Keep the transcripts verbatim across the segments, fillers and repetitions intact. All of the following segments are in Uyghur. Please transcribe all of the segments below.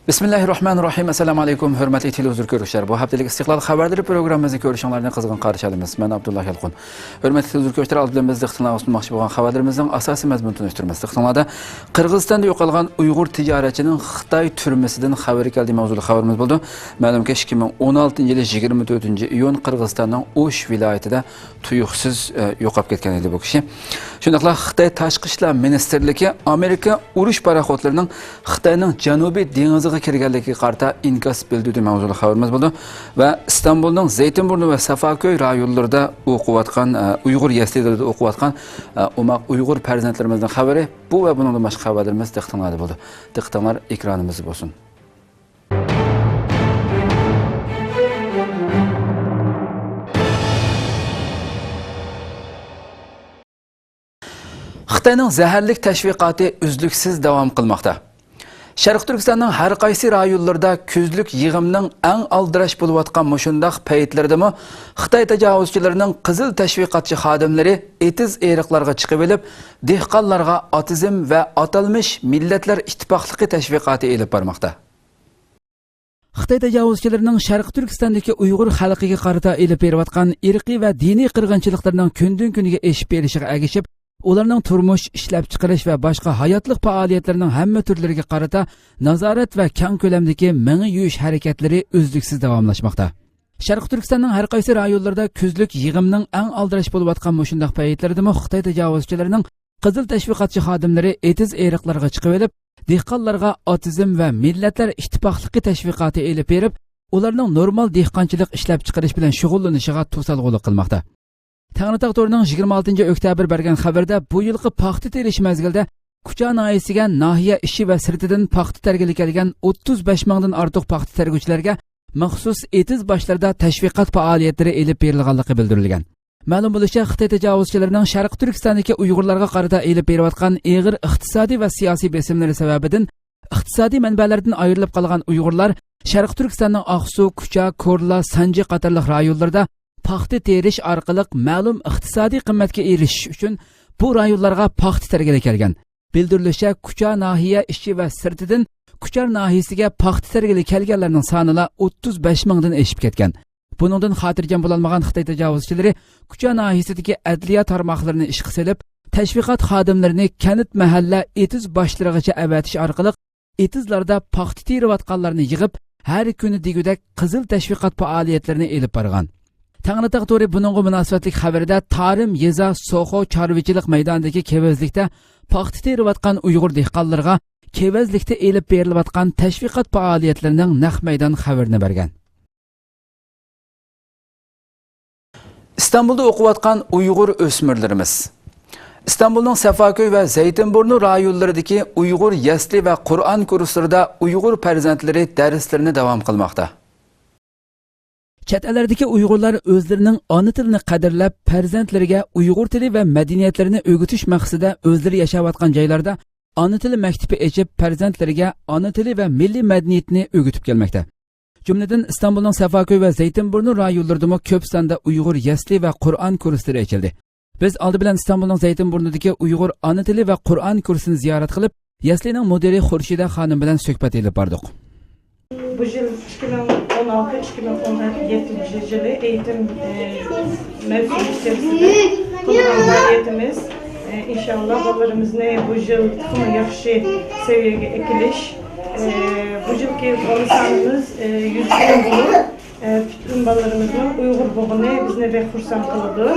بىسمىللاھىررەھمانىررەھىم. ئەسسالامۇ ئەلەيكۇم، ھۆرمەتلىك تېلېۋىزور كۆرۈشلەر. بۇ ھەپتىلىك ئىستىقلال خەۋەرلىرى پروگراممىمىزنى كۆرۈشۈڭلارنى قىزغىن قارشى ئالىمىز. مەن ئابدۇللا يالقۇن. ھۆرمەتلىك تېلېۋىزور كۆرۈشلەر، ئالدى بىلەن بىز دىققىتىڭلارغا سۇنماقچى بولغان خەۋەرلىرىمىزنىڭ ئاساسىي مەزمۇنىنى تونۇشتۇرىمىز. دىققىتىڭلاردا، قىرغىزىستاندا يوقالغان ئۇيغۇر تىجارەتچىنىڭ خىتاي تۈرمىسىدىن خەۋىرى كەلدى ماۋزۇلۇق خەۋىرىمىز بولىدۇ. مەلۇمكى، ئىككى مىڭ ئون ئالتىنچى يىلى يىگىرمە تۆتىنچى ئىيۇن قىرغىزىستاننىڭ ئوش ۋىلايىتىدە تۇيۇقسىز، ئە، يوقاپ كەتكەن ئىدى بۇ كىشى. شۇنداقلا خىتاي تاشقى ئىشلار مىنىستىرلىكى ئامېرىكا ئۇرۇش پاراخوتلىرىنىڭ خىتاينىڭ جەنۇبىي دېڭىزىغا كىرگەنلىكىگە قارىتا ئىنكاس بىلدۈردى ماۋزۇلۇق خەۋىرىمىز بولىدۇ. ۋە ئىستانبۇلنىڭ زەيتىنبۇرنى ۋە سافاكۆي رايونلىرىدا ئوقۇۋاتقان، ئە، ئۇيغۇر يەسلىلىرىدە ئوقۇۋاتقان، ئە، ئوماق ئۇيغۇر پەرزەنتلىرىمىزنىڭ خەۋىرى، بۇ ۋە بۇنىڭدىن باشقا خەۋەرلىرىمىز دىققىتىڭلاردا بولىدۇ. دىققىتىڭلار ئېكرانىمىزدا بولسۇن. خىتاينىڭ زەھەرلىك تەشۋىقاتى ئۈزلۈكسىز داۋام قىلماقتا. شەرقىي تۈركىستاننىڭ ھەر قايسى رايونلىرىدا كۈزلۈك يىغىمنىڭ ئەڭ ئالدىراش بولۇۋاتقان مۇشۇنداق پەيتلىرىدىمۇ خىتاي تاجاۋۇزچىلىرىنىڭ قىزىل تەشۋىقاتچى خادىملىرى ئېتىز-ئېرىقلارغا چىقىۋېلىپ، دېھقانلارغا ئاتىزم ۋە ئاتالمىش مىللەتلەر ئىتتىپاقلىقى تەشۋىقاتى ئېلىپ بارماقتا. خىتاي تاجاۋۇزچىلىرىنىڭ شەرقىي تۈركىستاندىكى ئۇيغۇر خەلقىگە قارىتا ئېلىپ بېرىۋاتقان ئىرقىي ۋە دىنىي قىرغىنچىلىقلىرىنىڭ كۈندىن-كۈنگە ئېشىپ بېرىشىغا ئەگىشىپ، ئۇلارنىڭ تۇرمۇش، ئىشلەپچىقىرىش ۋە باشقا ھاياتلىق پائالىيەتلىرىنىڭ ھەممە تۈرلىرىگە قارىتا نازارەت ۋە كەڭ كۆلەمدىكى مېڭە يۇيۇش ھەرىكەتلىرى ئۈزلۈكسىز داۋاملاشماقتا. شەرقىي تۈركىستاننىڭ ھەر قايسى رايونلىرىدا كۈزلۈك يىغىمنىڭ ئەڭ ئالدىراش بولۇۋاتقان مۇشۇنداق پەيتلىرىدىمۇ خىتاي تاجاۋۇزچىلىرىنىڭ قىزىل تەشۋىقاتچى خادىملىرى ئېتىز-ئېرىقلارغا چىقىۋېلىپ، دېھقانلارغا ئاتىزم ۋە مىللەتلەر ئىتتىپاقلىقى تەشۋىقاتى ئېلىپ بېرىپ، ئۇلارنىڭ نورمال دېھقانچىلىق ئىشلەپچىقىرىش بىلەن شۇغۇللىنىشىغا توسالغۇلۇق قىلماقتا. تەڭرىتاغ تورىنىڭ يىگىرمە ئالتىنچى ئۆكتەبىر بەرگەن خەۋىرىدە، بۇ يىلقى پاختا تېرىش مەزگىلىدە كۇچا ناھىيەسىگە ناھىيە ئىچى ۋە سىرتىدىن پاختا تەرگىلى كەلگەن ئوتتۇز بەش مىڭدىن ئارتۇق پاختا تەرگۈچىلەرگە مەخسۇس ئېتىز باشلىرىدا تەشۋىقات پائالىيەتلىرى ئېلىپ بېرىلغانلىقى بىلدۈرۈلگەن. مەلۇم بولۇشىچە، خىتاي تاجاۋۇزچىلىرىنىڭ شەرقىي تۈركىستاندىكى ئۇيغۇرلارغا قارىتا ئېلىپ بېرىۋاتقان ئېغىر ئىقتىسادىي ۋە سىياسىي بېسىملىرى سەۋەبىدىن، ئىقتىسادىي مەنبەلەردىن ئايرىلىپ قالغان ئۇيغۇرلار شەرقىي تۈركىستاننىڭ ئاقسۇ، كۇچا، كورلا، سانجى قاتارلىق رايونلىرىدا پاختا تېرىش ئارقىلىق مەلۇم ئىقتىسادىي قىممەتكە ئېرىشىش ئۈچۈن بۇ رايونلارغا پاختا تەرگىلى كەلگەن. بىلدۈرۈلۈشىچە، كۇچا ناھىيە ئىچى ۋە سىرتىدىن كۇچا ناھىيەسىگە پاختا تەرگىلى كەلگەنلەرنىڭ سانىلا ئوتتۇز بەش مىڭدىن ئېشىپ كەتكەن. بۇنىڭدىن خاتىرجەم بولالمىغان خىتاي تاجاۋۇزچىلىرى كۇچا ناھىيەسىدىكى ئەدلىيە تارماقلىرىنى ئىشقا سېلىپ، تەشۋىقات خادىملىرىنى كەنت، مەھەللە، ئېتىز باشلىرىغىچە ئەۋەتىش ئارقىلىق، ئېتىزلاردا پاختا تېرىۋاتقانلارنى يىغىپ، ھەر كۈنى دېگۈدەك قىزىل تەشۋىقات پائالىيەتلىرىنى ئېلىپ بارغان. تەڭرىتاغ تورى بۇنىڭغا مۇناسىۋەتلىك خەۋىرىدە، تارىم يېزا سوخو چارۋىچىلىق مەيدانىدىكى كېۋەزلىكتە پاختا تېرىۋاتقان ئۇيغۇر دېھقانلىرىغا كېۋەزلىكتە ئېلىپ بېرىلىۋاتقان تەشۋىقات پائالىيەتلىرىنىڭ نەق مەيدان خەۋىرىنى بەرگەن. ئىستانبۇلدا ئوقۇۋاتقان ئۇيغۇر ئۆسمۈرلىرىمىز. ئىستانبۇلنىڭ سەفاكۆي ۋە زەيتىنبۇرنۇ رايونلىرىدىكى ئۇيغۇر يەسلى ۋە قۇرئان كۇرسلىرىدا ئۇيغۇر پەرزەنتلىرى دەرسلىرىنى داۋام قىلماقتا. چەت ئەللەردىكى ئۇيغۇرلار ئۆزلىرىنىڭ ئانا تىلىنى قەدىرلەپ، پەرزەنتلىرىگە ئۇيغۇر تىلى ۋە مەدەنىيەتلىرىنى ئۆگىتىش مەقسىتىدە ئۆزلىرى ياشاۋاتقان جايلاردا ئانا تىلى مەكتىپى ئېچىپ، پەرزەنتلىرىگە ئانا تىلى ۋە مىللىي مەدەنىيىتىنى ئۆگىتىپ كەلمەكتە. جۈملىدىن ئىستانبۇلنىڭ سەفاكۆي ۋە زەيتىنبۇرنۇ رايونلىرىدىمۇ كۆپ ساندا ئۇيغۇر يەسلى ۋە قۇرئان كۇرسلىرى ئېچىلدى. بىز ئالدى بىلەن ئىستانبۇلنىڭ زەيتىنبۇرنىدىكى ئۇيغۇر ئانا تىلى ۋە قۇرئان كۇرسىنى زىيارەت قىلىپ، يەسلىنىڭ مۇدىرى خۇرشىدە خانىم بىلەن سۆھبەت ئېلىپ باردۇق. بۇ يىل ئىككى مىڭ ئون ئالتە، ئىككى مىڭ ئون يەتتىنچى يىلى ئېيتىم، ئە، مەۋسۇمى ئىچەرىسىدە قىلغان پائالىيىتىمىز، ئە، ئىنشاللا بالىلىرىمىزنى بۇ يىل تېخىمۇ ياخشى سەۋىيەگە ئەكېلىش، ئە، بۇ يىلقى بالا سانىمىز، ئە، يۈز يىگىرمە بولۇپ، ئە، پۈتۈن بالىلىرىمىزنىڭ ئۇيغۇر بولغىنى بىزنى بەك خۇرسەن قىلىدۇ.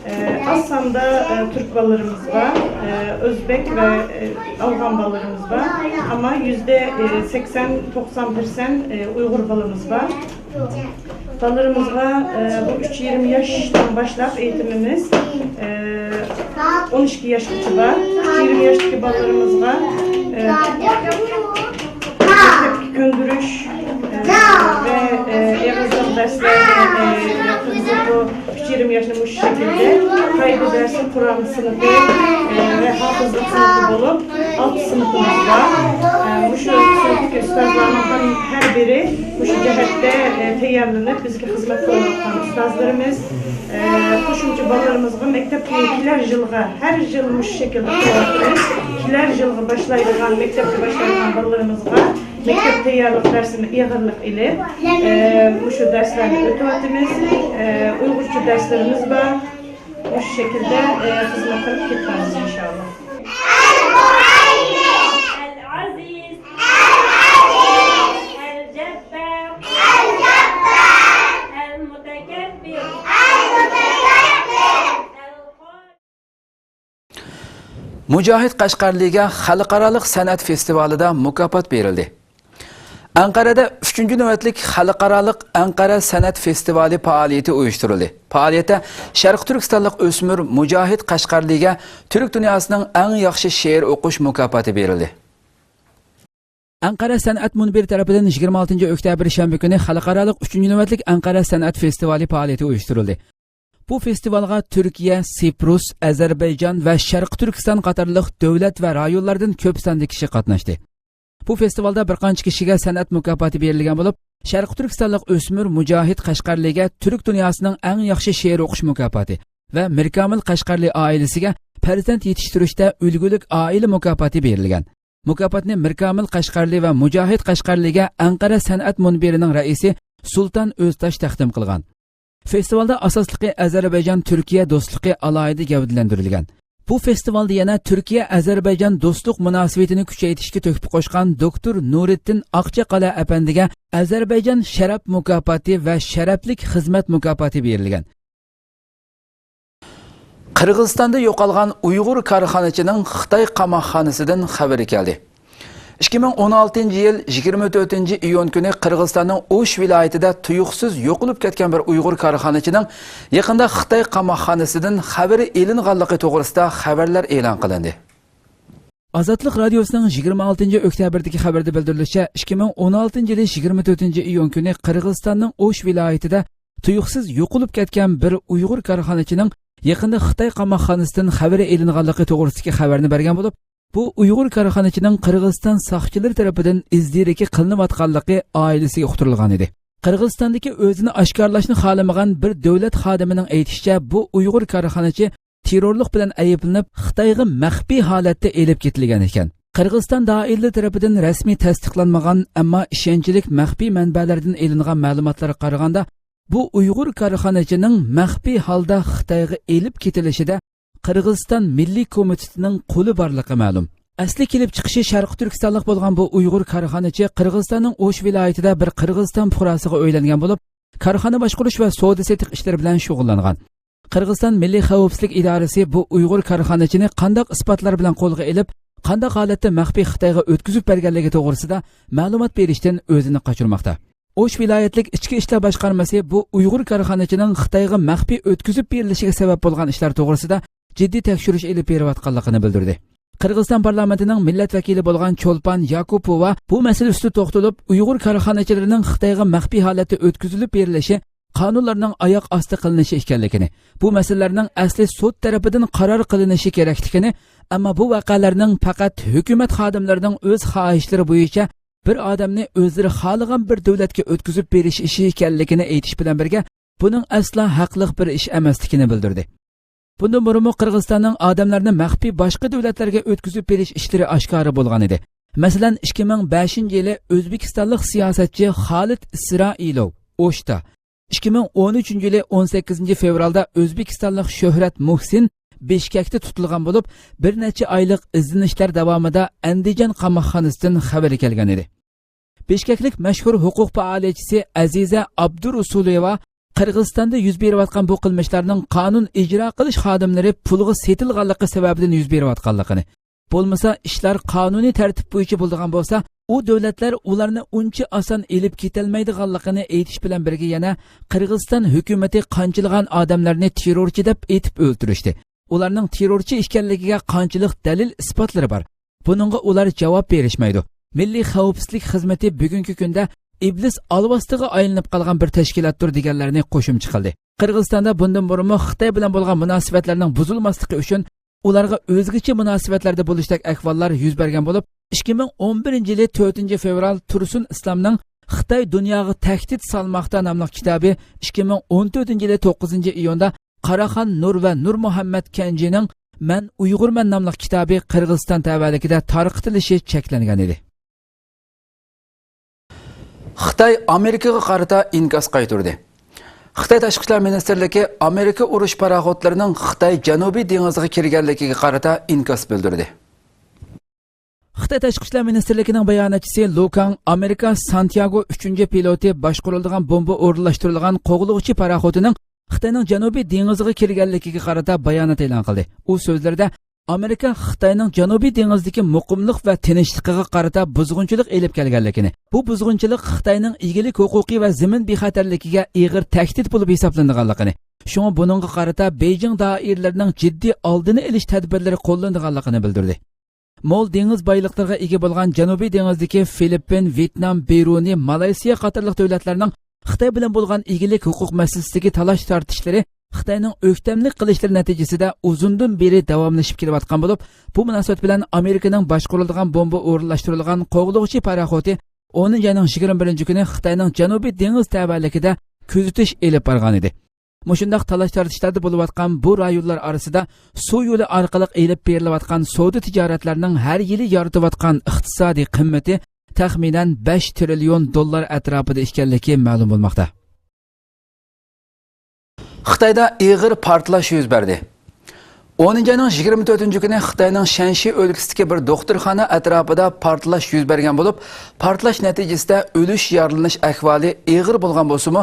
ئە، ئاز ساندا، ئە، تۈرك بالىلىرىمىز بار، ئە، ئۆزبېك ۋە، ئە، ئافغان بالىلىرىمىز بار. ئەمما يۈزدە، ئە، سەكسەن، توقسان پىرسەنت، ئە، ئۇيغۇر بالىمىز بار. بالىلىرىمىزغا، ئە، بۇ ئۈچ يېرىم ياشتىن باشلاپ ئېيتىمىمىز، ئە، ئون ئىككى ياشقىچە بار. ئۈچ يېرىم ياشتىكى بالىلىرىمىزغا، ئە، مەكتەپكە كۆندۈرۈش، ئە، ۋە، ئە، ئېغىزلىق دەرسلەرنى، ئە، ياقىمىزدا بۇ ئۈچ يېرىم ياشنى مۇشۇ شەكىلدە قائىدە دەرسى، قۇرئان سىنىپى، ئە، ۋە ھاپىزلىق سىنىپى بولۇپ، ئالتە سىنىپىمىز بار. ئە، مۇشۇ سىنىپتىكى ئۇستازلارنىڭ ھەم ھەر بىرى مۇشۇ جەھەتتە، ئە، تەييارلىنىپ، بىزگە خىزمەت قىلىۋاتقان ئۇستازلىرىمىز. ئە، قوشۇمچە بالىلىرىمىزغا مەكتەپكە كېلەر يىلغا، ھەر يىل مۇشۇ شەكىلدە قىلىۋاتىمىز. كېلەر يىلغا باشلايدىغان، مەكتەپكە باشلايدىغان بالىلىرىمىزغا مەكتەپ تەييارلىق دەرسىنى ئېغىرلىق ئېلىپ، ئە، مۇشۇ دەرسلەرنى ئۆتۈۋاتىمىز. ئە، ئۇيغۇرچە دەرسلىرىمىز بار. مۇشۇ شەكىلدە، ئە، خىزمەت قىلىپ كېتىۋاتىمىز، ئىنشائاللا. العزيز، الجبار، المتكبر. مۇجاھىد قەشقەرلىگە خەلقئارالىق سەنئەت فېستىۋالىدا مۇكاپات بېرىلدى. ئەنقەرەدە ئۈچىنچى نۆۋەتلىك خەلقئارالىق ئەنقەرە سەنئەت فېستىۋالى پائالىيىتى ئۇيۇشتۇرۇلدى. پائالىيەتتە شەرقىي تۈركىستانلىق ئۆسمۈر مۇجاھىد قەشقەرلىگە تۈرك دۇنياسىنىڭ ئەڭ ياخشى شېئىر ئوقۇش مۇكاپاتى بېرىلدى. ئەنقەرە سەنئەت مۇنبىرى تەرىپىدىن يىگىرمە ئالتىنچى ئۆكتەبىر شەنبە كۈنى خەلقئارالىق ئۈچىنچى نۆۋەتلىك ئەنقەرە سەنئەت فېستىۋالى پائالىيىتى ئۇيۇشتۇرۇلدى. بۇ فېستىۋالغا تۈركىيە، سىپرۇس، ئەزەربەيجان ۋە شەرقىي تۈركىستان قاتارلىق دۆلەت ۋە رايونلاردىن كۆپ ساندا كىشى قاتناشتى. بۇ فېستىۋالدا بىر قانچە كىشىگە سەنئەت مۇكاپاتى بېرىلگەن بولۇپ، شەرقىي تۈركىستانلىق ئۆسمۈر مۇجاھىد قەشقەرلىگە تۈرك دۇنياسىنىڭ ئەڭ ياخشى شېئىر ئوقۇش مۇكاپاتى ۋە مىركامىل قەشقەرلى ئائىلىسىگە پەرزەنت يېتىشتۈرۈشتە ئۈلگىلىك ئائىلە مۇكاپاتى بېرىلگەن. مۇكاپاتنى مىركامىل قەشقەرلى ۋە مۇجاھىد قەشقەرلىگە ئەنقەرە سەنئەت مۇنبىرىنىڭ رەئىسى سۇلتان ئۆزتاش تەقدىم قىلغان. فېستىۋالدا ئاساسلىقى ئەزەربەيجان تۈركىيە دوستلۇقى ئالاھىدە گەۋدىلەندۈرۈلگەن. بۇ فېستىۋالدا يەنە تۈركىيە ئەزەربەيجان دوستلۇق مۇناسىۋىتىنى كۈچەيتىشكە تۆھپە قوشقان دوكتور نۇرىتتىن ئاقچاقەلە ئەپەندىگە ئەزەربەيجان شەرەپ مۇكاپاتى ۋە شەرەپلىك خىزمەت مۇكاپاتى بېرىلگەن. قىرغىزىستاندا يوقالغان ئۇيغۇر كارخانىچىنىڭ خىتاي قاماقخانىسىدىن خەۋىرى كەلدى. ئىككى مىڭ ئون ئالتىنچى يىل يىگىرمە تۆتىنچى ئىيۇن كۈنى قىرغىزىستاننىڭ ئوش ۋىلايىتىدە تۇيۇقسىز يوقىلىپ كەتكەن بىر ئۇيغۇر كارخانىچىنىڭ يېقىندا خىتاي قاماقخانىسىدىن خەۋىرى ئېلىنغانلىقى توغرىسىدا خەۋەرلەر ئېلان قىلىندى. ئازادلىق رادىيوسىنىڭ يىگىرمە ئالتىنچى ئۆكتەبىردىكى خەۋىرىدە بىلدۈرۈلۈشىچە، ئىككى مىڭ ئون ئالتىنچى يىلى يىگىرمە تۆتىنچى ئىيۇن كۈنى قىرغىزىستاننىڭ ئوش ۋىلايىتىدە تۇيۇقسىز يوقىلىپ كەتكەن بىر ئۇيغۇر كارخانىچىنىڭ يېقىندا خىتاي قاماقخانىسىدىن خەۋىرى ئېلىنغانلىقى توغرىسىدىكى خەۋەرنى بەرگەن بولۇپ، بۇ ئۇيغۇر كارخانىچىنىڭ قىرغىزىستان ساقچىلىرى تەرىپىدىن ئىز دېرىكى قىلىنىۋاتقانلىقى ئائىلىسىگە ئۇقتۇرۇلغانىدى. قىرغىزىستاندىكى ئۆزىنى ئاشكارىلاشنى خالىمىغان بىر دۆلەت خادىمىنىڭ ئېيتىشىچە، بۇ ئۇيغۇر كارخانىچى تېررورلۇق بىلەن ئەيىبلىنىپ، خىتايغا مەخپىي ھالەتتە ئېلىپ كېتىلگەن ئىكەن. قىرغىزىستان دائىرىلىرى تەرىپىدىن رەسمىي تەستىقلانمىغان، ئەمما ئىشەنچلىك مەخپىي مەنبەلەردىن ئېلىنغان مەلۇماتلارغا قارىغاندا، بۇ ئۇيغۇر كارخانىچىنىڭ مەخپىي ھالدا خىتايغا ئېلىپ كېتىلىشىدە قىرغىزىستان مىللىي كومىتېتىنىڭ قولى بارلىقى مەلۇم. ئەسلى كېلىپ چىقىشى شەرقىي تۈركىستانلىق بولغان بۇ ئۇيغۇر كارخانىچى قىرغىزىستاننىڭ ئوش ۋىلايىتىدا بىر قىرغىزىستان پۇقراسىغا ئۆيلەنگەن بولۇپ، كارخانا باشقۇرۇش ۋە سودا سېتىق ئىشلىرى بىلەن شۇغۇللانغان. قىرغىزىستان مىللىي خەۋپسىزلىك ئىدارىسى بۇ ئۇيغۇر كارخانىچىنى قانداق ئىسپاتلار بىلەن قولغا ئېلىپ، قانداق ھالەتتە مەخپىي خىتايغا ئۆتكۈزۈپ بەرگەنلىكى توغرىسىدا مەلۇمات بېرىشتىن ئۆزىنى قاچۇرماقتا. ئوش ۋىلايەتلىك ئىچكى ئىشلار باشقارمىسى بۇ ئۇيغۇر كارخانىچىنىڭ خىتايغا مەخپىي ئۆتكۈزۈپ بېرىلىشىگە سەۋەب بولغان ئىشلار توغرىسىدا جىددىي تەكشۈرۈش ئېلىپ بېرىۋاتقانلىقىنى بىلدۈردى. قىرغىزىستان پارلامېنتىنىڭ مىللەت ۋەكىلى بولغان چولپان ياكۇپوۋا بۇ مەسىلە ئۈستىدە توختىلىپ، ئۇيغۇر كارخانىچىلىرىنىڭ خىتايغا مەخپىي ھالەتتە ئۆتكۈزۈلۈپ بېرىلىشى قانۇنلارنىڭ ئاياق ئاستى قىلىنىشى ئىكەنلىكىنى، بۇ مەسىلىلەرنىڭ ئەسلى سوت تەرىپىدىن قارار قىلىنىشى كېرەكلىكىنى، ئەمما بۇ ۋەقەلەرنىڭ پەقەت ھۆكۈمەت خادىملىرىنىڭ ئۆز خاھىشلىرى بويىچە بىر ئادەمنى ئۆزلىرى خالىغان بىر دۆلەتكە ئۆتكۈزۈپ بېرىش ئىشى ئىكەنلىكىنى ئېيتىش بىلەن بىرگە، بۇنىڭ ئەسلا ھەقلىق بىر ئىش ئەمەسلىكىنى بىلدۈردى. بۇندىن بۇرۇنمۇ قىرغىزىستاننىڭ ئادەملەرنى مەخپىي باشقا دۆلەتلەرگە ئۆتكۈزۈپ بېرىش ئىشلىرى ئاشكارا بولغان ئىدى. مەسىلەن، ئىككى مىڭ بەشىنچى يىلى ئۆزبېكىستانلىق سىياسەتچى خالىد ئىسرائىلوۋ ئوشتا، ئىككى مىڭ ئون ئۈچىنچى يىلى ئون سەككىزىنچى فېۋرالدا ئۆزبېكىستانلىق شۆھرەت مۇھسىن بىشكەكتە تۇتۇلغان بولۇپ، بىر نەچچە ئايلىق ئىزدىنىشلەر داۋامىدا ئەندىجان قاماقخانىسىدىن خەۋىرى كەلگەن ئىدى. بىشكەكلىك مەشھۇر ھوقۇق پائالىيەتچىسى ئەزىزە ئابدۇرۇسۇلېۋا قىرغىزىستاندا يۈز بېرىۋاتقان بۇ قىلمىشلارنىڭ قانۇن ئىجرا قىلىش خادىملىرى پۇلغا سېتىلغانلىقى سەۋەبىدىن يۈز بېرىۋاتقانلىقىنى، بولمىسا ئىشلار قانۇنىي تەرتىپ بويىچە بولىدىغان بولسا، ئۇ دۆلەتلەر ئۇلارنى ئۇنچە ئاسان ئېلىپ كېتەلمەيدىغانلىقىنى ئېيتىش بىلەن بىرگە، يەنە قىرغىزىستان ھۆكۈمىتى قانچىلىغان ئادەملەرنى تېررورچى دەپ ئېتىپ ئۆلتۈرۈشتى. ئۇلارنىڭ تېررورچى ئىكەنلىكىگە قانچىلىق دەلىل ئىسپاتلىرى بار؟ بۇنىڭغا ئۇلار جاۋاب بېرىشمەيدۇ. مىللىي خەۋپسىزلىك خىزمىتى بۈگۈنكى كۈندە ئىبلىس ئالۋاستىغا ئايلىنىپ قالغان بىر تەشكىلاتتۇر، دېگەنلەرنى قوشۇمچە قىلدى. قىرغىزىستاندا بۇندىن بۇرۇنمۇ خىتاي بىلەن بولغان مۇناسىۋەتلەرنىڭ بۇزۇلماسلىقى ئۈچۈن ئۇلارغا ئۆزگىچە مۇناسىۋەتلەردە بولۇشتەك ئەھۋاللار يۈز بەرگەن بولۇپ، ئىككى مىڭ ئون بىرىنچى يىلى تۆتىنچى فېۋرال تۇرسۇن ئىسلامنىڭ خىتاي دۇنياغا تەھدىت سالماقتا ناملىق كىتابى، ئىككى مىڭ ئون تۆتىنچى يىلى توققۇزىنچى ئىيۇندا قاراخان نۇر ۋە نۇرمۇھەممەت كەنجىنىڭ مەن ئۇيغۇرمەن ناملىق كىتابى قىرغىزىستان تەۋەلىكىدە تارقىتىلىشى چەكلەنگەن ئىدى. خىتاي ئامېرىكىغا قارىتا ئىنكاس قايتۇردى. خىتاي تاشقى ئىشلار مىنىستىرلىكى ئامېرىكا ئۇرۇش پاراخوتلىرىنىڭ خىتاي جەنۇبىي دېڭىزىغا كىرگەنلىكىگە قارىتا ئىنكاس بىلدۈردى. خىتاي تاشقى ئىشلار مىنىستىرلىكىنىڭ باياناتچىسى لۇ كاڭ ئامېرىكا سانتياگو ئۈچىنچى پىلوتى باشقۇرۇلىدىغان بومبا ئورۇنلاشتۇرۇلغان قوغلىغۇچى پاراخوتىنىڭ خىتاينىڭ جەنۇبىي دېڭىزىغا كىرگەنلىكىگە قارىتا بايانات ئېلان قىلدى. ئۇ سۆزلىرىدە، ئامېرىكا خىتاينىڭ جەنۇبىي دېڭىزدىكى مۇقىملىق ۋە تىنچلىقىغا قارىتا بۇزغۇنچىلىق ئېلىپ كەلگەنلىكىنى، بۇ بۇزغۇنچىلىق خىتاينىڭ ئىگىلىك ھوقۇقى ۋە زېمىن بىخەتەرلىكىگە ئېغىر تەھدىت بولۇپ ھېسابلىنىدىغانلىقىنى، شۇڭا بۇنىڭغا قارىتا بېيجىڭ دائىرىلىرىنىڭ جىددىي ئالدىنى ئېلىش تەدبىرلىرى قوللىنىدىغانلىقىنى بىلدۈردى. مول دېڭىز بايلىقلىرىغا ئىگە بولغان جەنۇبىي دېڭىزدىكى فىلىپپىن، ۋيېتنام، بىرۇنېي، مالايسىيا قاتارلىق دۆلەتلەرنىڭ خىتاي بىلەن بولغان ئىگىلىك ھوقۇق مەسىلىسىدىكى تالاش تارتىشلىرى خىتاينىڭ ئۆكتەملىك قىلىشلىرى نەتىجىسىدە ئۇزۇندىن بېرى داۋاملىشىپ كېلىۋاتقان بولۇپ، بۇ مۇناسىۋەت بىلەن ئامېرىكىنىڭ باشقۇرۇلىدىغان بومبا ئورۇنلاشتۇرۇلغان قوغلىغۇچى پاراخوتى ئونىنچى ئاينىڭ يىگىرمە بىرىنچى كۈنى خىتاينىڭ جەنۇبىي دېڭىز تەۋەلىكىدە كۆزىتىش ئېلىپ بارغانىدى. مۇشۇنداق تالاش-تارتىشلاردا بولۇۋاتقان بۇ رايونلار ئارىسىدا سۇ يولى ئارقىلىق ئېلىپ بېرىلىۋاتقان سودا تىجارەتلەرنىڭ ھەر يىلى يارىتىۋاتقان ئىقتىسادىي قىممىتى تەخمىنەن بەش تىرىليون دوللار ئەتراپىدا ئىكەنلىكى مەلۇم بولماقتا. خىتايدا ئېغىر پارتلاش يۈز بەردى. ئونىنچى ئاينىڭ يىگىرمە تۆتىنچى كۈنى خىتاينىڭ شەنشى ئۆلكىسىدىكى بىر دوختۇرخانا ئەتراپىدا پارتلاش يۈز بەرگەن بولۇپ، پارتلاش نەتىجىسىدە ئۆلۈش، يارىلىنىش ئەھۋالى ئېغىر بولغان بولسىمۇ،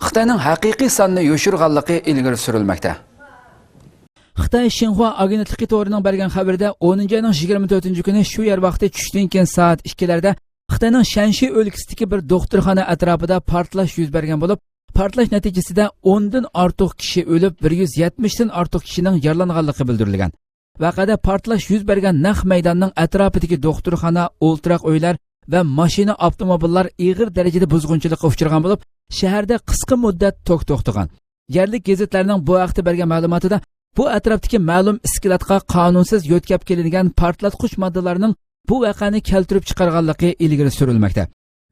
خىتاينىڭ ھەقىقىي ساننى يوشۇرغانلىقى ئىلگىرى سۈرۈلمەكتە. خىتاي شىنخۇا ئاگېنتلىقى تورىنىڭ بەرگەن خەۋىرىدە، ئونىنچى ئاينىڭ يىگىرمە تۆتىنچى كۈنى شۇ يەر ۋاقتى چۈشتىن كېيىن سائەت ئىككىلەردە خىتاينىڭ شەنشى ئۆلكىسىدىكى بىر دوختۇرخانا ئەتراپىدا پارتلاش يۈز بەرگەن بولۇپ، پارتلاش نەتىجىسىدە ئوندىن ئارتۇق كىشى ئۆلۈپ، بىر يۈز يەتمىشتىن ئارتۇق كىشىنىڭ يارىلانغانلىقى بىلدۈرۈلگەن. ۋەقەدە پارتلاش يۈز بەرگەن نەق مەيداننىڭ ئەتراپىدىكى دوختۇرخانا، ئولتۇراق ئۆيلەر ۋە ماشىنا، ئاپتوموبىللار ئېغىر دەرىجىدە بۇزغۇنچىلىققا ئۇچرىغان بولۇپ، شەھەردە قىسقا مۇددەت توك توختىغان. يەرلىك گېزىتلەرنىڭ بۇ ھەقتە بەرگەن مەلۇماتىدا، بۇ ئەتراپتىكى مەلۇم ئىسكىلاتقا قانۇنسىز يۆتكەپ كېلىنگەن پارتلاتقۇچ ماددىلارنىڭ بۇ ۋەقەنى كەلتۈرۈپ چىقارغانلىقى ئىلگىرى سۈرۈلمەكتە.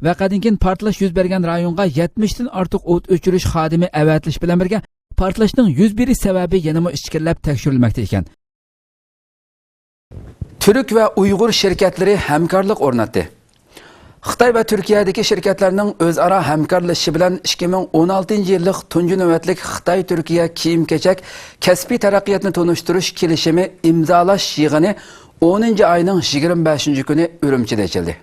ۋەقەدىن كېيىن پارتلاش يۈز بەرگەن رايونغا يەتمىشتىن ئارتۇق ئوت ئۆچۈرۈش خادىمى ئەۋەتىلىش بىلەن بىرگە، پارتلاشنىڭ يۈز بېرىش سەۋەبى يەنىمۇ ئىچكىرىلەپ تەكشۈرۈلمەكتە ئىكەن. تۈرك ۋە ئۇيغۇر شىركەتلىرى ھەمكارلىق ئورناتتى. خىتاي ۋە تۈركىيەدىكى شىركەتلەرنىڭ ئۆزئارا ھەمكارلىشىشى بىلەن ئىككى مىڭ ئون ئالتىنچى يىللىق تۇنجى نۆۋەتلىك خىتاي-تۈركىيە كىيىم-كېچەك كەسپىي تەرەققىياتنى تونۇشتۇرۇش كېلىشىمى ئىمزالاش يىغىنى ئونىنچى ئاينىڭ يىگىرمە بەشىنچى كۈنى ئۈرۈمچىدە ئېچىلدى.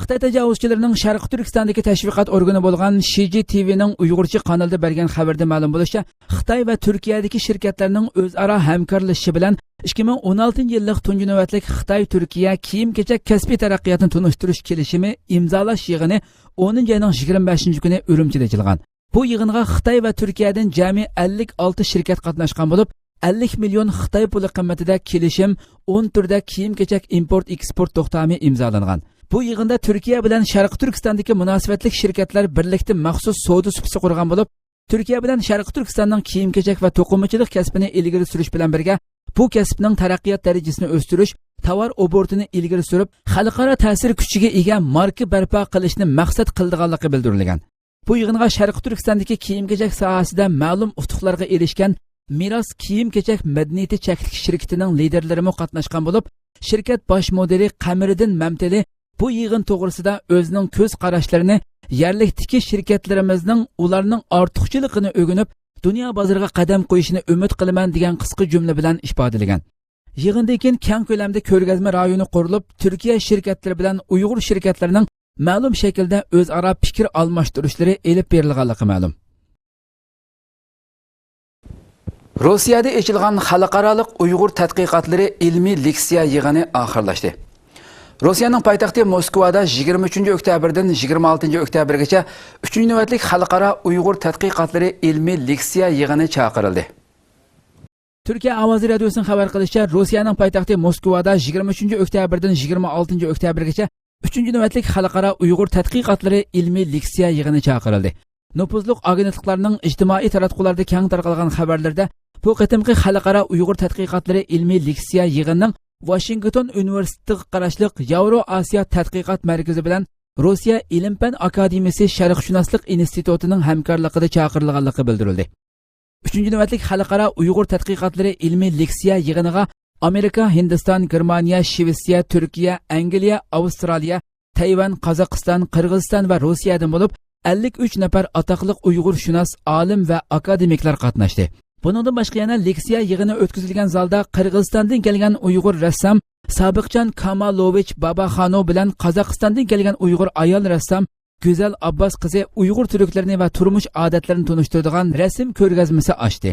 خىتاي تاجاۋۇزچىلىرىنىڭ شەرقىي تۈركىستاندىكى تەشۋىقات ئورگىنى بولغان شى جى تى ۋىنىڭ ئۇيغۇرچە قانىلىدا بەرگەن خەۋىرىدە مەلۇم بولۇشىچە، خىتاي ۋە تۈركىيەدىكى شىركەتلەرنىڭ ئۆزئارا ھەمكارلىشىشى بىلەن ئىككى مىڭ ئون ئالتىنچى يىللىق تۇنجى نۆۋەتلىك خىتاي-تۈركىيە كىيىم-كېچەك كەسپىي تەرەققىياتنى تونۇشتۇرۇش كېلىشىمى ئىمزالاش يىغىنى ئونىنچى ئاينىڭ يىگىرمە بەشىنچى كۈنى ئۈرۈمچىدە ئېچىلغان. بۇ يىغىنغا خىتاي ۋە تۈركىيەدىن جەمئىي ئەللىك ئالتە شىركەت قاتناشقان بولۇپ، ئەللىك مىليون خىتاي پۇلى قىممىتىدە كېلىشىم، ئون تۈردە كىيىم-كېچەك ئىمپورت-ئېكسپورت توختامى ئىمزالانغان. بۇ يىغىندا تۈركىيە بىلەن شەرقىي تۈركىستاندىكى مۇناسىۋەتلىك شىركەتلەر بىرلىكتە مەخسۇس سودا سۇپىسى قۇرغان بولۇپ، تۈركىيە بىلەن شەرقىي تۈركىستاننىڭ كىيىم-كېچەك ۋە توقۇمىچىلىق كەسپىنى ئىلگىرى سۈرۈش بىلەن بىرگە، بۇ كەسىپنىڭ تەرەققىيات دەرىجىسىنى ئۆستۈرۈش، تاۋار ئوبوروتىنى ئىلگىرى سۈرۈپ، خەلقئارا تەسىر كۈچىگە ئىگە ماركا بەرپا قىلىشنى مەقسەت قىلىدىغانلىقى بىلدۈرۈلگەن. بۇ يىغىنغا شەرقىي تۈركىستاندىكى كىيىم-كېچەك ساھەسىدە مەلۇم ئۇتۇقلارغا ئېرىشكەن مىراس كىيىم-كېچەك مەدەنىيىتى چەكلىك شىركىتىنىڭ لىدىرلىرىمۇ قاتناشقان بولۇپ، شىركەت باش مۇدىرى قەمىرىدىن مەمتىلى بۇ يىغىن توغرىسىدا ئۆزىنىڭ كۆز قاراشلىرىنى، يەرلىكتىكى شىركەتلىرىمىزنىڭ ئۇلارنىڭ ئارتۇقچىلىقىنى ئۆگىنىپ، دۇنيا بازىرىغا قەدەم قويۇشىنى ئۈمىد قىلىمەن، دېگەن قىسقا جۈملە بىلەن ئىپادىلىگەن. يىغىندىن كېيىن كەڭ كۆلەمدە كۆرگەزمە رايونى قۇرۇلۇپ، تۈركىيە شىركەتلىرى بىلەن ئۇيغۇر شىركەتلىرىنىڭ مەلۇم شەكىلدە ئۆزئارا پىكىر ئالماشتۇرۇشلىرى ئېلىپ بېرىلغانلىقى مەلۇم. روسىيەدە ئېچىلغان خەلقئارالىق ئۇيغۇر تەتقىقاتلىرى ئىلمىي لېكسىيە يىغىنى ئاخىرلاشتى. روسىيەنىڭ پايتەختى موسكۋادا يىگىرمە ئۈچىنچى ئۆكتەبىردىن يىگىرمە ئالتىنچى ئۆكتەبىرگىچە ئۈچىنچى نۆۋەتلىك خەلقئارا ئۇيغۇر تەتقىقاتلىرى ئىلمىي لېكسىيە يىغىنى چاقىرىلدى. تۈركىيە ئاۋازى رادىيوسىنىڭ خەۋەر قىلىشىچە، روسىيەنىڭ پايتەختى موسكۋادا يىگىرمە ئۈچىنچى ئۆكتەبىردىن يىگىرمە ئالتىنچى ئۆكتەبىرگىچە ئۈچىنچى نۆۋەتلىك خەلقئارا ئۇيغۇر تەتقىقاتلىرى ئىلمىي لېكسىيە يىغىنى چاقىرىلدى. نوپۇزلۇق ئاگېنتلىقلارنىڭ ئىجتىمائىي تاراتقۇلاردا كەڭ تارقالغان خەۋەرلىرىدە، بۇ قېتىمقى خەلقئارا ئۇيغۇر تەتقىقاتلىرى ئىلمىي لېكسىيە يىغىنىنىڭ ۋاشىنگتون ئۇنىۋېرسىتېتىغا قاراشلىق ياۋرو ئاسىيا تەتقىقات مەركىزى بىلەن روسىيە ئىلىم-پەن ئاكادېمىيىسى شەرقشۇناسلىق ئىنستىتۇتىنىڭ ھەمكارلىقىدا چاقىرىلغانلىقى بىلدۈرۈلدى. ئۈچىنچى نۆۋەتلىك خەلقئارا ئۇيغۇر تەتقىقاتلىرى ئىلمىي لېكسىيە يىغىنىغا ئامېرىكا، ھىندىستان، گېرمانىيە، شىۋېتسىيە، تۈركىيە، ئەنگلىيە، ئاۋسترالىيە، تەيۋەن، قازاقىستان، قىرغىزىستان ۋە روسىيەدىن بولۇپ، ئەللىك ئۈچ نەپەر ئاتاقلىق ئۇيغۇرشۇناس، ئالىم ۋە ئاكادېمىكلار قاتناشتى. بۇنىڭدىن باشقا يەنە لېكسىيە يىغىنى ئۆتكۈزۈلگەن زالدا قىرغىزىستاندىن كەلگەن ئۇيغۇر رەسسام سابىقجان كامالوۋىچ باباخانوۋ بىلەن قازاقىستاندىن كەلگەن ئۇيغۇر ئايال رەسسام گۈزەل ئابباس قىزى ئۇيغۇر تۈركلىرىنى ۋە تۇرمۇش ئادەتلىرىنى تونۇشتۇرىدىغان رەسىم كۆرگەزمىسى ئاچتى.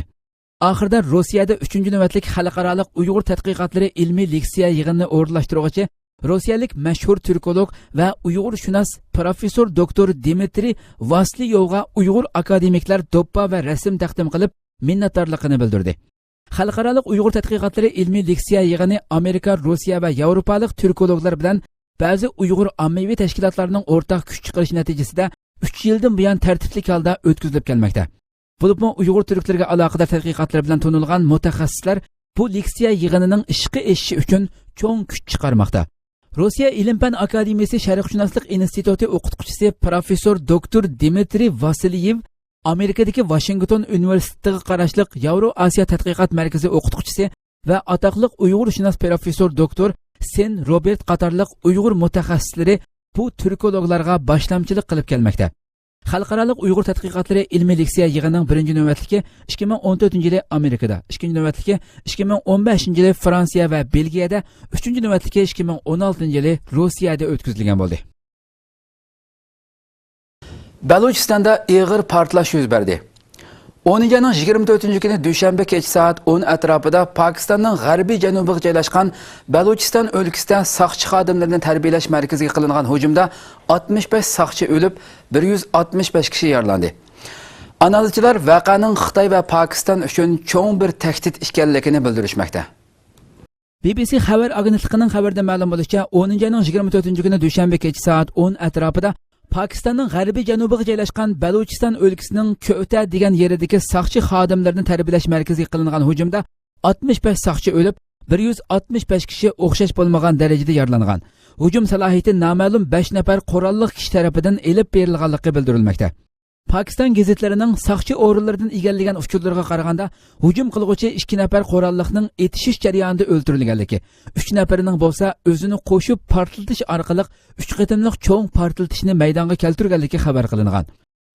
ئاخىرىدا روسىيەدە ئۈچىنچى نۆۋەتلىك خەلقئارالىق ئۇيغۇر تەتقىقاتلىرى ئىلمىي لېكسىيە يىغىنىنى ئورۇنلاشتۇرغۇچى روسىيەلىك مەشھۇر تۈركولوگ ۋە ئۇيغۇرشۇناس پروفېسسور دوكتور دىمىترىي ۋاسليوۋغا ئۇيغۇر ئاكادېمىكلار دوپپا ۋە رەسىم تەقدىم قىلىپ، مىننەتدارلىقىنى بىلدۈردى. خەلقئارالىق ئۇيغۇر تەتقىقاتلىرى ئىلمىي لېكسىيە يىغىنى ئامېرىكا، روسىيە ۋە ياۋروپالىق تۈركولوگلار بىلەن بەزى ئۇيغۇر ئاممىۋى تەشكىلاتلارنىڭ ئورتاق كۈچ چىقىرىشى نەتىجىسىدە ئۈچ يىلدىن بۇيان تەرتىپلىك ھالدا ئۆتكۈزۈلۈپ كەلمەكتە. بولۇپمۇ ئۇيغۇر تۈركلىرىگە ئالاقىدار تەتقىقاتلىرى بىلەن تونۇلغان مۇتەخەسسىسلەر بۇ لېكسىيە يىغىنىنىڭ ئىشقا ئېشىشى ئۈچۈن چوڭ كۈچ چىقارماقتا. روسىيە ئىلىم-پەن ئاكادېمىيىسى شەرقشۇناسلىق ئىنستىتۇتى ئوقۇتقۇچىسى پروفېسسور دوكتور دىمىترىي ۋاسىليېۋ، ئامېرىكىدىكى ۋاشىنگتون ئۇنىۋېرسىتېتىغا قاراشلىق ياۋرو ئاسىيا تەتقىقات مەركىزى ئوقۇتقۇچىسى ۋە ئاتاقلىق ئۇيغۇرشۇناس پروفېسسور دوكتور سېن روبېرت قاتارلىق ئۇيغۇر مۇتەخەسسىسلىرى بۇ تۈركولوگلارغا باشلامچىلىق قىلىپ كەلمەكتە. خەلقئارالىق ئۇيغۇر تەتقىقاتلىرى ئىلمىي لېكسىيە يىغىنىنىڭ بىرىنچى نۆۋەتلىكى ئىككى مىڭ ئون تۆتىنچى يىلى ئامېرىكىدا، ئىككىنچى نۆۋەتلىكى ئىككى مىڭ ئون بەشىنچى يىلى فرانسىيە ۋە بېلگىيەدە، ئۈچىنچى نۆۋەتلىكى ئىككى مىڭ ئون ئالتىنچى يىلى روسىيەدە ئۆتكۈزۈلگەن بولدى. بەلۇچىستاندا ئېغىر پارتلاش يۈز بەردى. ئونىنچى ئاينىڭ يىگىرمە تۆتىنچى كۈنى دۈشەنبە كېچە سائەت ئون ئەتراپىدا پاكىستاننىڭ غەربىي جەنۇبىغا جايلاشقان بەلۇچىستان ئۆلكىسىدە ساقچى خادىملىرىنى تەربىيەلەش مەركىزىگە قىلىنغان ھۇجۇمدا ئاتمىش بەش ساقچى ئۆلۈپ، بىر يۈز ئاتمىش بەش كىشى يارىلاندى. ئانالىزچىلار ۋەقەنىڭ خىتاي ۋە پاكىستان ئۈچۈن چوڭ بىر تەھدىت ئىكەنلىكىنى بىلدۈرۈشمەكتە. بى بى سى خەۋەر ئاگېنتلىقىنىڭ خەۋىرىدە مەلۇم بولۇشىچە، ئونىنچى ئاينىڭ يىگىرمە تۆتىنچى كۈنى دۈشەنبە كېچە سائەت ئون ئەتراپىدا پاكىستاننىڭ غەربىي جەنۇبىغا جايلاشقان بەلۇچىستان ئۆلكىسىنىڭ كۆتە دېگەن يېرىدىكى ساقچى خادىملىرىنى تەربىيەلەش مەركىزىگە قىلىنغان ھۇجۇمدا ئاتمىش بەش ساقچى ئۆلۈپ، بىر يۈز ئاتمىش بەش كىشى ئوخشاش بولمىغان دەرىجىدە يارىلانغان. ھۇجۇم سالاھىيىتى نامەلۇم بەش نەپەر قوراللىق كىشى تەرىپىدىن ئېلىپ بېرىلغانلىقى بىلدۈرۈلمەكتە. پاكىستان گېزىتلىرىنىڭ ساقچى ئورۇنلىرىدىن ئىگىلىگەن ئۇچۇرلىرىغا قارىغاندا، ھۇجۇم قىلغۇچى ئىككى نەپەر قوراللىقنىڭ ئېتىشىش جەريانىدا ئۆلتۈرۈلگەنلىكى، ئۈچ نەپىرىنىڭ بولسا ئۆزىنى قوشۇپ پارتلىتىش ئارقىلىق ئۈچ قېتىملىق چوڭ پارتلىتىشنى مەيدانغا كەلتۈرگەنلىكى خەۋەر قىلىنغان.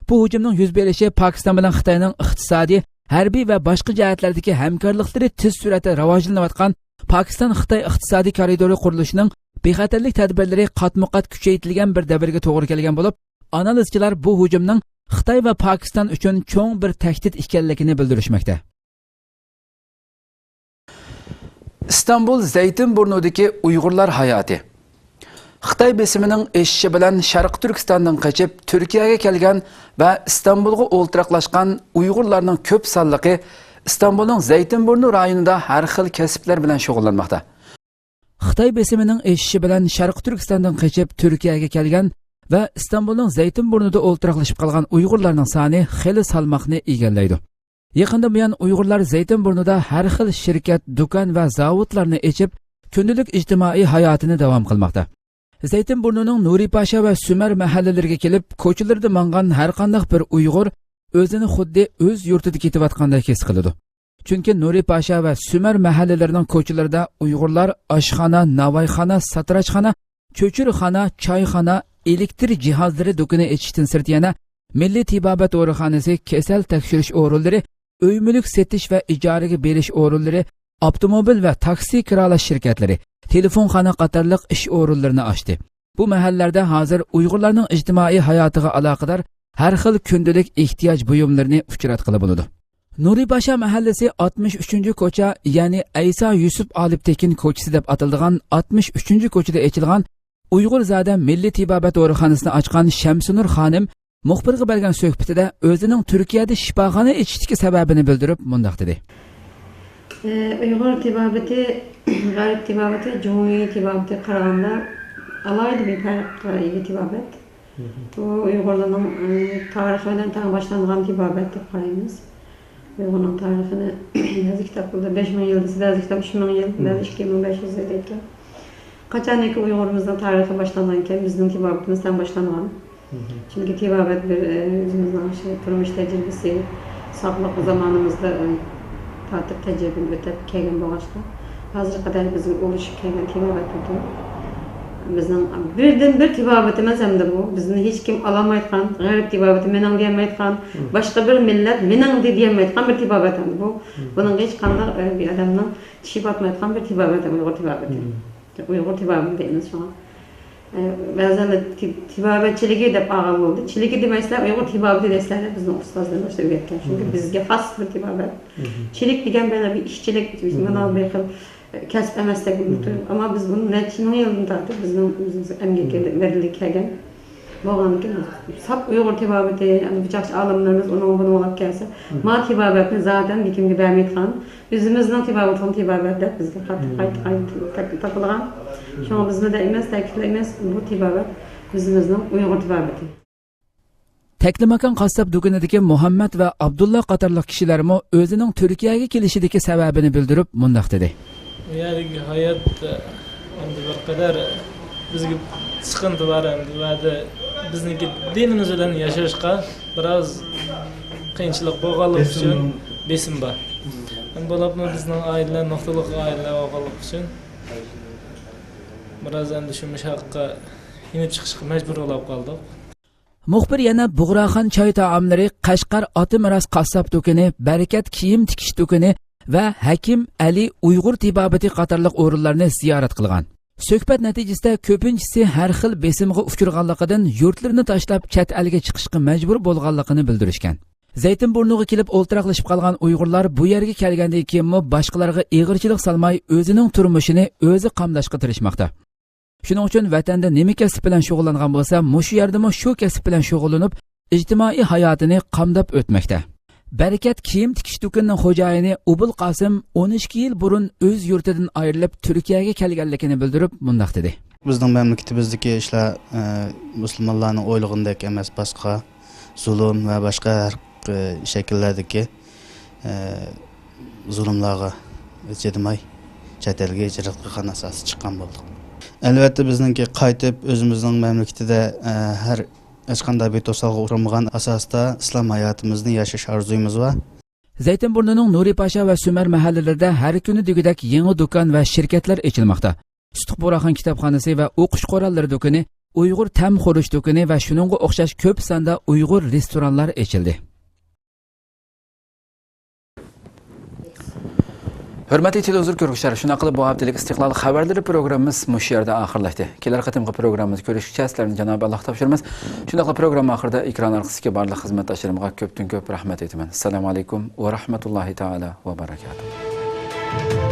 بۇ ھۇجۇمنىڭ يۈز بېرىشى پاكىستان بىلەن خىتاينىڭ ئىقتىسادىي، ھەربىي ۋە باشقا جەھەتلەردىكى ھەمكارلىقلىرى تېز سۈرئەتتە راۋاجلىنىۋاتقان پاكىستان-خىتاي ئىقتىسادىي كارىدورى قۇرۇلۇشىنىڭ بىخەتەرلىك تەدبىرلىرى قاتمۇ-قات كۈچەيتىلگەن بىر دەۋرگە توغرا كەلگەن بولۇپ، ئانالىزچىلار بۇ ھۇجۇمنىڭ خىتاي ۋە پاكىستان ئۈچۈن چوڭ بىر تەھدىت ئىكەنلىكىنى بىلدۈرۈشمەكتە. ئىستانبۇل زەيتىنبۇرنۇدىكى ئۇيغۇرلار ھاياتى. خىتاي بېسىمىنىڭ ئېشىشى بىلەن شەرقىي تۈركىستاندىن قېچىپ تۈركىيەگە كەلگەن ۋە ئىستانبۇلغا ئولتۇراقلاشقان ئۇيغۇرلارنىڭ كۆپ سانلىقى ئىستانبۇلنىڭ زەيتىنبۇرنۇ رايونىدا ھەر خىل كەسىپلەر بىلەن شۇغۇللانماقتا. خىتاي بېسىمىنىڭ ئېشىشى بىلەن شەرقىي تۈركىستاندىن قېچىپ تۈركىيەگە كەلگەن ۋە ئىستانبۇلنىڭ زەيتىنبۇرنۇدا ئولتۇراقلىشىپ قالغان ئۇيغۇرلارنىڭ سانى خېلى سالماقنى ئىگىلەيدۇ. يېقىندىن بۇيان ئۇيغۇرلار زەيتىنبۇرنۇدا ھەر خىل شىركەت، دۇكان ۋە زاۋۇتلارنى ئېچىپ، كۈندىلىك ئىجتىمائىي ھاياتىنى داۋام قىلماقتا. زەيتىنبۇرنۇنىڭ نۇرى پاشا ۋە سۈمەر مەھەللىلىرىگە كېلىپ، كوچىلىرىدا ماڭغان ھەرقانداق بىر ئۇيغۇر ئۆزىنى خۇددى ئۆز يۇرتىدا كېتىۋاتقاندەك ھېس قىلىدۇ. چۈنكى نۇرى پاشا ۋە سۈمەر مەھەللىلىرىنىڭ كوچىلىرىدا ئۇيغۇرلار ئاشخانا، ناۋايخانا، ساتىراچخانا، چۆچۈرىخانا، چايخانا، ئېلېكتر جىھازلىرى دۇكىنى ئېچىشتىن سىرت يەنە مىللىي تېبابەت دورىخانىسى، كېسەل تەكشۈرۈش ئورۇنلىرى، ئۆي مۈلۈك سېتىش ۋە ئىجارىگە بېرىش ئورۇنلىرى، ئاپتوموبىل ۋە تاكسى كىرىلاش شىركەتلىرى، تېلېفونخانا قاتارلىق ئىش ئورۇنلىرىنى ئاچتى. بۇ مەھەللىلەردە ھازىر ئۇيغۇرلارنىڭ ئىجتىمائىي ھاياتىغا ئالاقىدار ھەر خىل كۈندىلىك ئېھتىياج بۇيۇملىرىنى ئۇچراتقىلى بولىدۇ. نۇرى پاشا مەھەللىسى ئاتمىش ئۈچىنچى كوچا، يەنى ئەيسا يۈسۈپ ئالىپ تېكىن كوچىسى دەپ ئاتىلىدىغان ئاتمىش ئۈچىنچى كوچىدا ئېچىلغان ئۇيغۇرزادە مىللىي تېبابەت دورىخانىسىنى ئاچقان شەمسىنۇر خانىم مۇخبىرغا بەرگەن سۆھبىتىدە ئۆزىنىڭ تۈركىيەدە شىپاخانا ئېچىشتىكى سەۋەبىنى بىلدۈرۈپ مۇنداق دېدى. ئۇيغۇر تېبابىتى، غەرب تېبابىتى، جۇڭيى تېبابىتىگە قارىغاندا ئالاھىدە بىر پەرققە ئىگە تېبابەت. بۇ ئۇيغۇرلارنىڭ، ئى، تارىخى بىلەن تەڭ باشلانغان تېبابەت دەپ قارايمىز. ئۇيغۇرنىڭ تارىخىنى بەزى كىتابلاردا بەش مىڭ يىل دېسە، بەزى كىتاب ئۈچ مىڭ يىل، بەزى ئىككى مىڭ بەش يۈز يىل دەيدىكەن. قاچانكى ئۇيغۇرىمىزنىڭ تارىخى باشلانغانكەن، بىزنىڭ تېبابىتىمىز تەڭ باشلانغان. چۈنكى تېبابەت بىر، ئى، ئۆزىمىزنىڭ شۇ تۇرمۇش تەجرىبىسى، ساغلىق زامانىمىزدا، ئى، تارتىپ تەجرىبىدىن ئۆتۈپ كەلگەن بولغاچقا، ھازىرغا قەدەر بىزگە ئۇلىشىپ كەلگەن تېبابەت بۇ. بىزنىڭ بىردىنبىر تېبابىتىمىز ئەمدى بۇ. بىزنى ھېچكىم ئالالمايدىغان، غەرب تېبابىتى مېنىڭ دېيەلمەيدىغان، باشقا بىر مىللەت مېنىڭ دېيەلمەيدىغان بىر تېبابەت ئەمدى بۇ. بۇنىڭغا ھېچقانداق، ئە، بىر ئادەمنىڭ چىشى پاتمايدىغان بىر تېبابەت ئەمدى ئۇيغۇر تېبابىتى. ئۇيغۇر تېبابىتى دەيمىز شۇڭا. ئە، بەزىلەر تېب-، تېبابەت چىلىكى دەپ ئالغان بولدى. چىلىكى دېمەيسىلەر، ئۇيغۇر تېبابىتى دەيسىلەر، بىزنىڭ ئۇستازلىرىمىز ئۆگەتكەن. چۈنكى بىزگە خاس بىر تېبابەت. چىلىك دېگەن بىر، بىر ئىشچىلىك، مانا بىر خىل كەسىپ ئەمەستەك بىلىنىپ تۇرۇپ، ئەمما بىز بۇنى نەچچە مىڭ يىلدىن تارتىپ بىزنىڭ ئۆزىمىزگە ئەمگەككە بېرىلىپ كەلگەن بولغاندىكىن، ساپ ئۇيغۇر تېبابىتى، يەنى بۇ چاقچا ئالىملىرىمىز ئۇنىڭغا بۇنىڭغا كەلسە، ما تېبابەتنى زادەن بېكىمگە بەرمەيدىغان، ئۆزىمىزنىڭ تېبابىتىنى تېبابەت دەپ بىزگە قاتتىق قايتا قايتا تاپىلغان. شۇڭا بىزمۇ دەيمىز، تەكىتلەيمىز، بۇ تېبابەت ئۆزىمىزنىڭ ئۇيغۇر تېبابىتى. تەكلىماكان قاسساپ دۇكىنىدىكى مۇھەممەد ۋە ئابدۇللا قاتارلىق كىشىلەرمۇ ئۆزىنىڭ تۈركىيەگە كېلىشىدىكى سەۋەبىنى بىلدۈرۈپ مۇنداق دېدى. بۇ يەردىكى ھايات، ئە، ئەمدى بىر قەدەر بىزگە سىقىنتى بار، ئەمدى بۇ يەردە بىزنىڭكى دىنىمىز بىلەن ياشاشقا بىراز قىيىنچىلىق بولغانلىقى ئۈچۈن، بېسىم بار. ھەم بولۇپمۇ بىزنىڭ ئائىلە نۇقتىلىق ئائىلە بولغانلىقى ئۈچۈن بىراز ئەمدى شۇ مۇشۇ ھەققە يېنىپ چىقىشقا مەجبۇر بولۇپ قالدۇق. مۇخبىر يەنە بۇغراخان چاي تائاملىرى، قەشقەر ئاتا مىراس قاسساپ دۇكىنى، بەرىكەت كىيىم تىكىش دۇكىنى ۋە ھەكىم ئەلى ئۇيغۇر تېبابىتى قاتارلىق ئورۇنلارنى زىيارەت قىلغان. سۆھبەت نەتىجىسىدە كۆپىنچىسى ھەر خىل بېسىمغا ئۇچرىغانلىقىدىن يۇرتلىرىنى تاشلاپ چەت ئەلگە چىقىشقا مەجبۇر بولغانلىقىنى بىلدۈرۈشكەن. زەيتىنبۇرنىغا كېلىپ ئولتۇراقلىشىپ قالغان ئۇيغۇرلار بۇ يەرگە كەلگەندىن كېيىنمۇ باشقىلارغا ئېغىرچىلىق سالماي ئۆزىنىڭ تۇرمۇشىنى ئۆزى قامداشقا تىرىشماقتا. شۇنىڭ ئۈچۈن ۋەتەندە نېمە كەسىپ بىلەن شۇغۇللانغان بولسا، مۇشۇ يەردىمۇ شۇ كەسىپ بىلەن شۇغۇللىنىپ، ئىجتىمائىي ھاياتىنى قامداپ ئۆتمەكتە. بەرىكەت كىيىم تىكىش دۇكىنىنىڭ خوجايىنى ئوبۇل قاسىم ئون ئىككى يىل بۇرۇن ئۆز يۇرتىدىن ئايرىلىپ، تۈركىيەگە كەلگەنلىكىنى بىلدۈرۈپ، مۇنداق دېدى. بىزنىڭ مەملىكىتىمىزدىكى ئىشلار، ئە، مۇسۇلمانلارنىڭ ئويلىغىنىدەك ئەمەس، باشقا زۇلۇم ۋە باشقا ھەر، ئە، شەكىللەردىكى، ئە، زۇلۇملارغا چىدىماي، چەت ئەلگە ھىجرەت قىلغان ئاساستا چىققان بولدۇق. ئەلۋەتتە، بىزنىڭكى قايتىپ ئۆزىمىزنىڭ مەملىكىتىدە، ئە، ھەر ھېچقانداق بىر توسالغۇغا ئۇچرىمىغان ئاساستا ئىسلام ھاياتىمىزنى ياشاش ئارزۇيىمىز بار. زەيتىنبۇرنىنىڭ نۇرى پاشا ۋە سۈمەر مەھەللىلىرىدە ھەر كۈنى دېگۈدەك يېڭى دۇكان ۋە شىركەتلەر ئېچىلماقتا. سۇتۇق بۇغراخان كىتابخانىسى ۋە ئوقۇش قوراللىرى دۇكىنى، ئۇيغۇر تەم خورۇش دۇكىنى ۋە شۇنىڭغا ئوخشاش كۆپ ساندا ئۇيغۇر رېستورانلار ئېچىلدى. ھۆرمەتلىك تېلېۋىزور كۆرگۈچىلەر، شۇنداق قىلىپ بۇ ھەپتىلىك ئىستىقلال خەۋەرلىرى پروگراممىمىز مۇشۇ يەردە ئاخىرلاشتى. كېلەر قېتىمقى پروگراممىمىزدا كۆرۈشكىچە سىلەرنى جانابى ئاللاھقا تاپشۇرىمىز. شۇنداقلا پروگرامما ئاخىرىدا ئېكران ئارقىسىدىكى بارلىق خىزمەتداشلىرىمغا كۆپتىن كۆپ رەھمەت ئېيتىمەن. ئەسسالامۇ ئەلەيكۇم ۋە رەھمەتۇللاھى تائالا ۋە بەرەكاتۇھ.